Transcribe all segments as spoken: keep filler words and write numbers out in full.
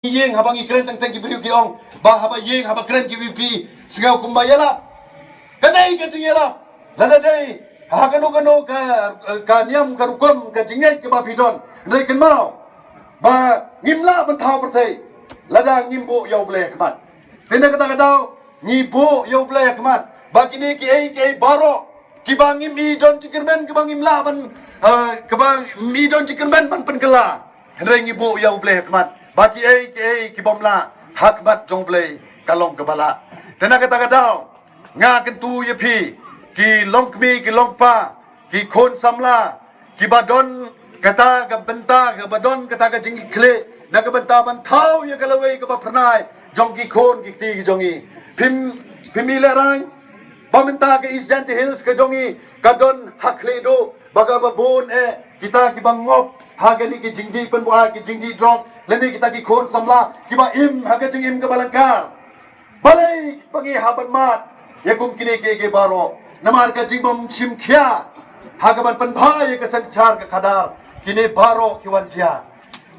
ïing haba ngi kren teng teng ki briew ki ong ba haba ïing haba kren ki VPP sngew kumba ïalap. Ka dei ka jingïalap. Lada dei ha kano kano ka, ka niam ka rukom ka jingngeit kaba phi don, hynrei kynmaw ba ngim lah ban thaw pyrthei lada ngim buh ïa U Blei ha khmat. Te na kata ka daw ngi buh ïa U Blei ha khmat ba kine kiei kiei baroh kiba ngim i don jingkyrmen, kiba ngim lah ban, ah, kiba ngim i don jingkyrmen ban pynkylla, hynrei ngi buh ïa U Blei ha khmat ba kiei kiei kibym lah ha khmat jong U Blei ka long kaba lah. Te na kata ka daw nga kyntu ïa phi ki longkmie ki longkpa, ki khun samla, kiba don kata ka bynta, kiba don kata ka jingkitkhlieh na ka bynta ban thaw ïa ka lawei kaba phyrnai jong ki khun ki kti ki jong ngi. Phim, phim i lehrain ba mynta ka East Jaintia Hills ka jong ngi ka don ha khlieh duh ba kaba bun eh kita kiba ngop ha kane ki jingdih pynbuaid, ki jingdih drugs, lane kita ki khun samla kiba im ha ka jingim kaba lyngkar. Balei ba ngi hap ban mad ïa kum kine kiei kiei baroh? Namar ka jingbym shim khia ha kaban pynbha ïa ka synshar ka khadar kine baroh ki wan jia.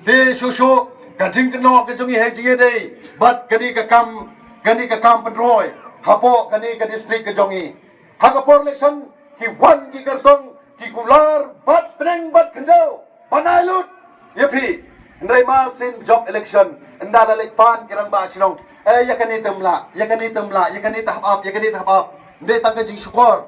Te shuh shuh ka jingkynnoh ka jong ngi ha jingïadei bad kane ka kam, kane ka kam pynroi hapoh kane ka district ka jong ngi. Ha ka por election ki wan ki kyrtong ki kular bad bneng bad khyndew ban ai lut ïa phi. Hynrei mar syn jop election ynda la leit pan ki rangbah shnong, eh, ïa kane te ym lah, ïa kane te ym lah, ïa kane te hap ap, ïa kane te hap ap. Ym dei tang ka jingshukor,